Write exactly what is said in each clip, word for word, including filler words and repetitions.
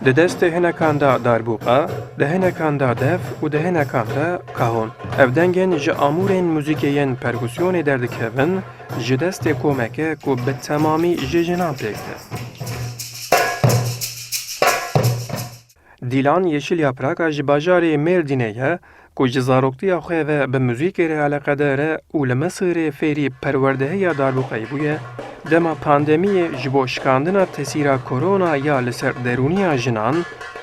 Di destê hinekan de darbûqa, di hinekan de def û di hinekan de kahon. Ev dengên ji amûrên muzîkê yên perkusyonê derdikevin, ji destê komeke ku bi temamî ji jinan pêk tê. Dîlan Yeşil Yapraka ji bajarê Mêrdînê ye, ku ji zaroktiya xwe ve bi muzîkê re eleqedar e û li Misirê fêrî perwerdehiya darbûqeyî bûye, dema pandemiyê ji bo şikandina tesîra korona ya li ser derûniya jinan,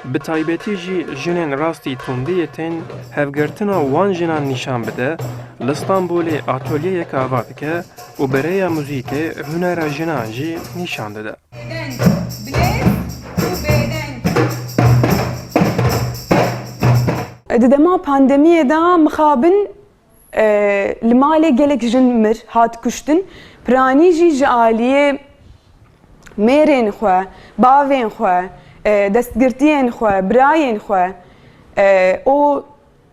bi taybetî jî jinên rastî tundiyê tên hevgirtina wan jinan nîşan bide, li Stenbolê atolyeyek ava dike û bi rêya muzîkê hunera jinan jî nîşan dide. Bêdeng, bilêz û bêdeng. Di dema pandemiyê de mixabin, e, li malê gelek jin mir, hat kuştin. Piranî jî ji aliyê mêrên xwe, bavên xwe, e, destgirtiyên xwe, birayên xwe, e, û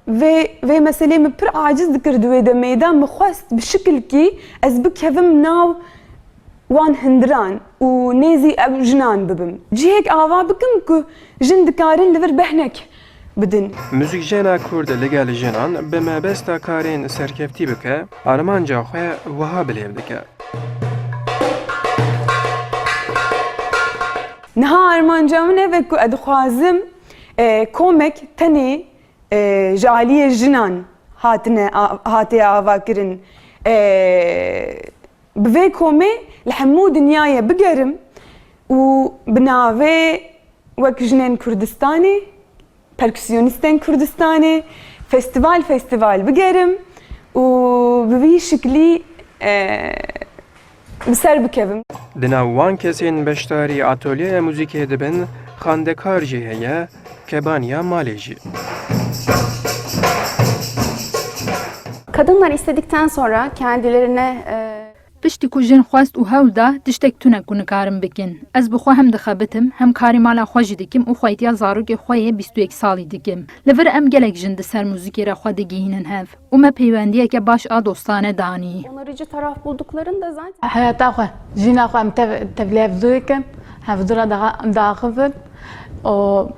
Vê, vê meselê min pir aciz dikir di wê demê de, min xwest bi şikilkî ez bikevim nav wan hundiran û nêzî ew jinan bibim. Cihêk ava bikim ku jin dikarin li vir behnek bidin. Muzîkjena Kurd li gel jinan bi mebesta karên serkeftî bike, armanca xwe wiha bilêv dike. Niha armanca min ev e ku ez dixwazim, e, komek tenê e, ji aliyê jinan hatine a-, hatiye avakirin. E, bi vê komê li hemû dinyayê bigerim û bi navê wek Jinên Kurdistanê, Perkusyonîstên Kurdistanê festîval festîval bigerim û bi vî şiklî, e, bi ser bikevim. Di nav wan kesên beşdarî atolyeya muzîkê dibin, xwendekar jî heye, kebaniya malê jî. Kadınlar istedikten sonra kendilerine, e, Piştî ku jin xwest û hewl da, tiştek tune ku nikarim bikin. Ez bi xwe hem dixebitim, hem karî mala xwe jî dikim û xweytiya zarokê xwe yê bîst û yek salî dikim. Li vir em gelek jin di ser muzîkê re xwe digihînin hev. Û me peywendiyeke baş a dostane danî. Onarıcı taraf bulduklarında zaten Heyata xwe, jîna xwe em tev-, tevlî hevdû dikin, hevdû re daxa-, daxivin û,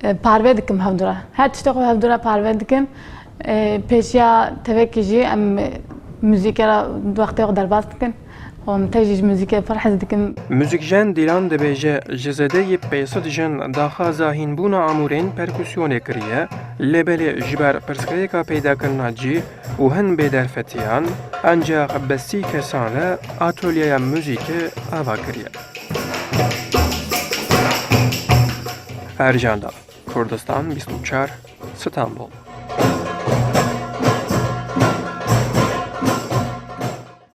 e, parve dikim hevdû re. Her tiştê xwe hevdû re parve dikim. E, pêşiya tevekî jî em, e, muzîkê re wextê xwe derbas dikin. Û min tev jî ji muzîkê pir hez dikim. Muzîkjen Dîlan dibêje, ji zêdeyî pênc sed jin daxwaza hînbûna amûrên perkusyonê kiriye, lê belê ji ber pirsgirêka peydakirina cî û hin bêderfetiyan, ancax bi sî kesan re atolyeya muzîkê ava kiriye. Ercan Dal, Kurdistan bîst û çar, Stenbol.